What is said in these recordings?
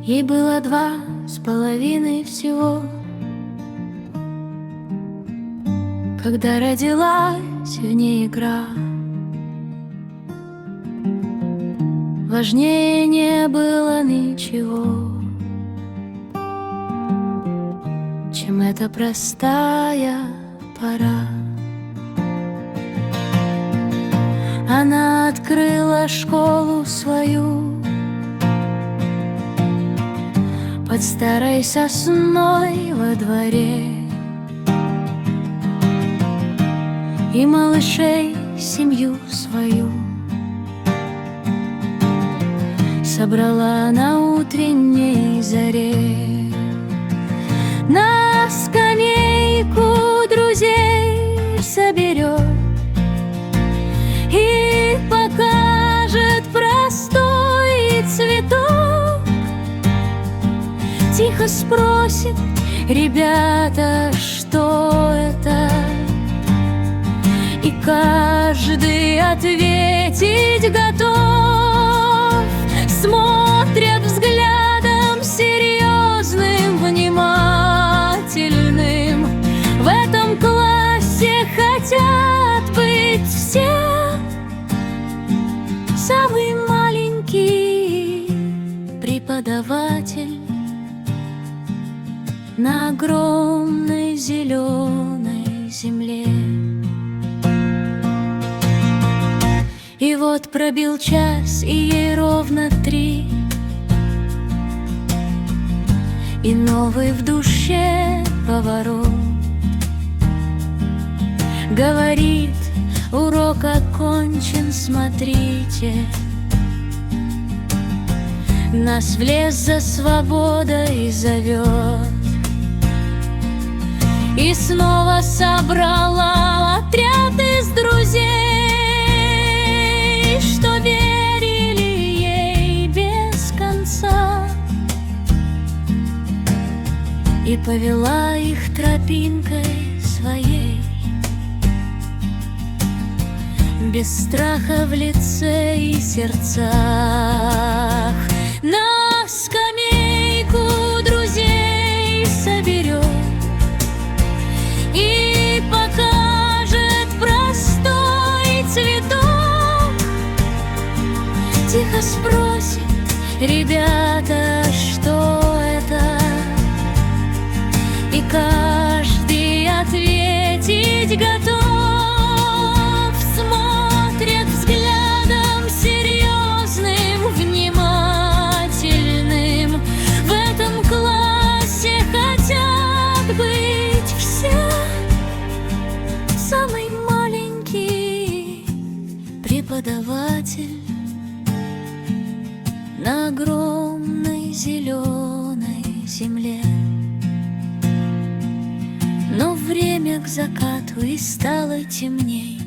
Ей было 2,5 всего, Когда родилась в ней игра. Важнее не было ничего, Чем эта простая пора. Она открыла школу свою Под старой сосной во дворе И малышей семью свою Собрала на утренней заре. На скамейку друзей соберет И покажет простой цветок. Тихо спросит, ребята, что это? И каждый ответить готов. Смотрят взглядом серьезным, внимательным. В этом классе хотят быть все. Самый маленький преподаватель на огромной зеленой земле. И вот пробил час, и ей ровно 3, И новый в душе поворот. Говорит, урок окончен, смотрите, Нас в лес за свободой зовет. И снова собрала отряд из друзей, Что верили ей без конца, И повела их тропинкой своей, Без страха в лице и сердцах. На скамейку друзей соберет И покажет простой цветок. Тихо спросит, ребята, что это? И каждый ответить готов. Смотрят взглядом серьезным, внимательным. В этом классе хотят быть все. Самый маленький преподаватель на огромной зеленой земле. Но время к закату и стало темней,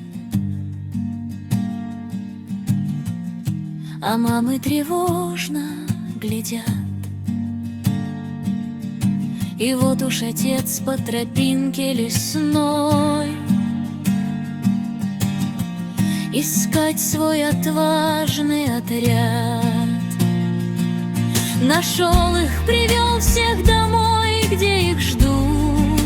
А мамы тревожно глядят. И вот уж отец по тропинке лесной Искать свой отважный отряд. Нашел их, привел всех домой, где их ждут,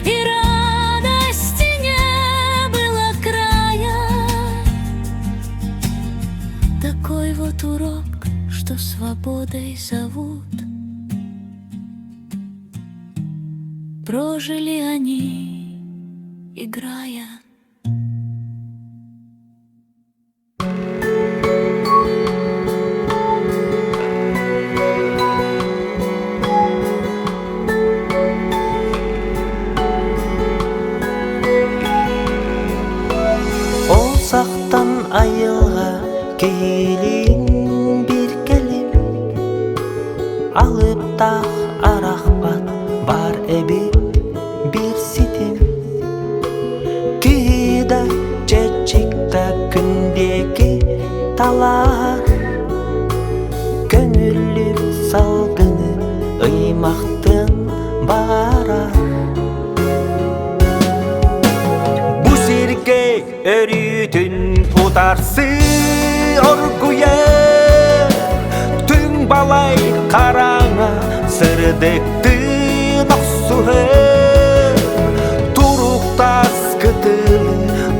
И радости не было края. Такой вот урок, что свободой зовут, Прожили они, играя. Ол сахтан айылҕа киһилиин биир кэлим алыптаах арахпат баар эбит биир ситим Киһи да чэчик да күн диэки талаһар Көҥүллүк салгыны ыймахтын баҕарар Бу сиргэ өрүүтүн утарсыы оргуйар Түҥ балай Сырдыктыын охсуһан Туруктас кытылы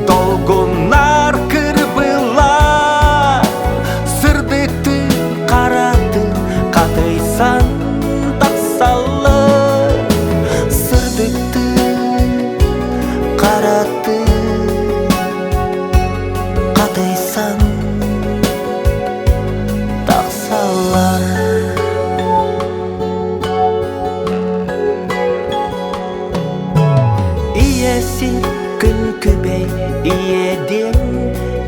Долгуннар кырбылар Сырдыктыын харатын Хатыйсан тахсаллар Сырдыктыын харатын Хатыйсан тахсаллар. Ийэси күн күбэй ийэ диэн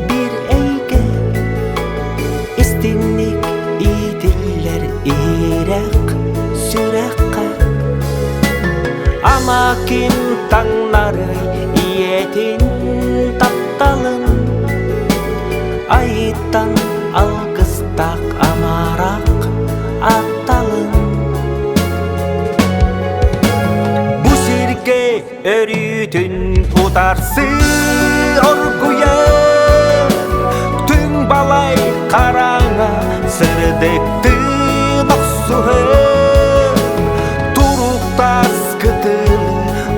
биир эйгэ истиҥник иитиллэр иһирэх сүрэххэ ама ким таҥнарый ийэтин тапталын Айыттан алгыстаах амарах атталын. Бу сиргэ өрүүтүн утарсыы оргуйар, түҥ балай хараҥа сырдыктыы охсуһар, туруктас кытыл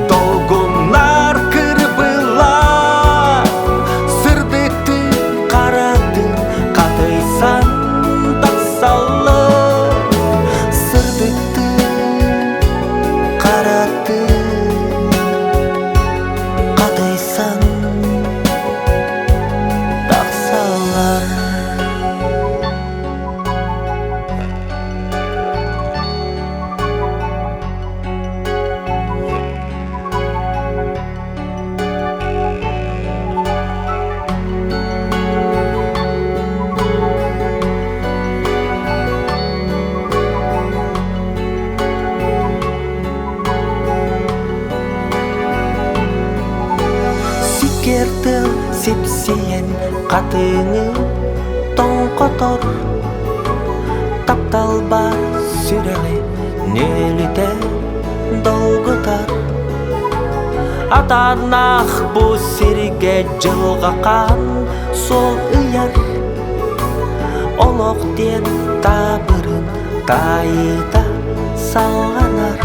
Долгуннар кырбылар, сырдыктыы харатын хатыйсан тахсаллар. Сырдыктыы харатын хатыйсан тахсаллар. Сиккиэр тыал сипсийэн хатыҥы тоҥхотор, Таптал баар сүрэҕи нүөлүтэ долгутар. Атааннаах бу сиргэ дьылҕа хаан суол ыйар. Олох диэн таабырын таайыыта салҕанар.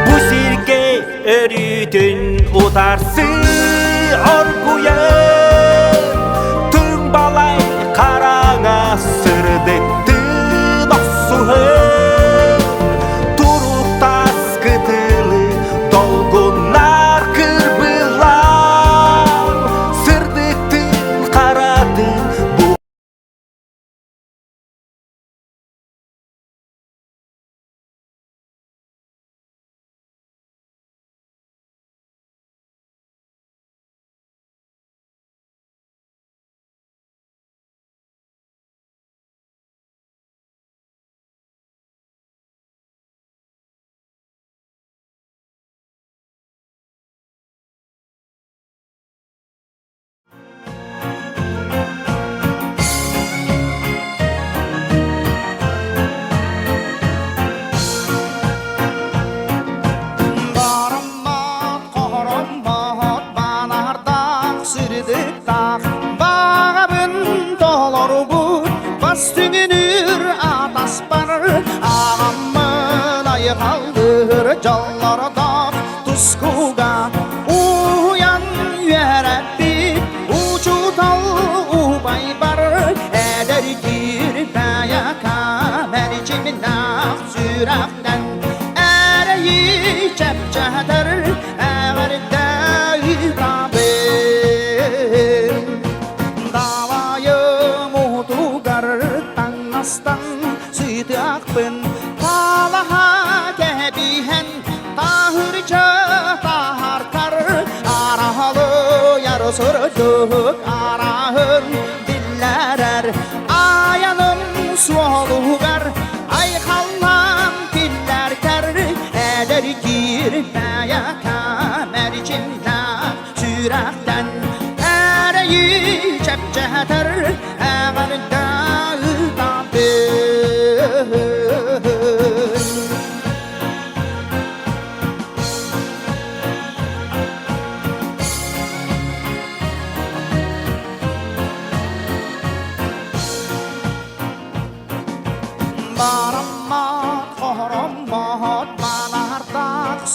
Бу сиргэ өрүүтүн утарсыы оргуйар, Түҥ балай хараҥа сырдыктыы охсуһар, Туруктас кытылы долгуннар кырбылар, Сырдыктыын харатын бу Бараммат, хороммот, банардаах, сырдыктаах, баҕабын толорбут, бас түҥүнүр атаспар, аҕаммын айхаллыыр дьоллордоох тускуга уһуйан үөрэппит учуутал убайбар эдэр киирбэйэка мэрчиминах сүрэхтэн эрэйи чэпчэтэр эҕэрдэ ыытабын Далайым уутугар таҥастан сыытыахпын талаһа кэбиһэн таһырдьа таһартар араһалыйар сырдык араһын биллэрэр айаным суолугар айхаллаан киллэртэр эдэр киирбэйэкэ мэрчимнээх.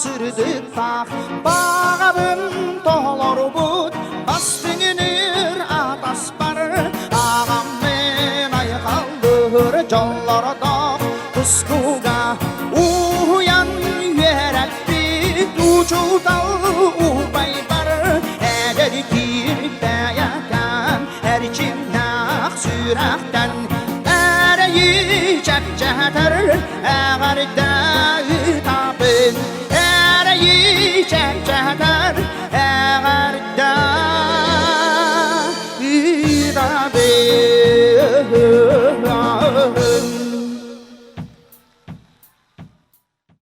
сырдыктаах, баҕабын толорбут.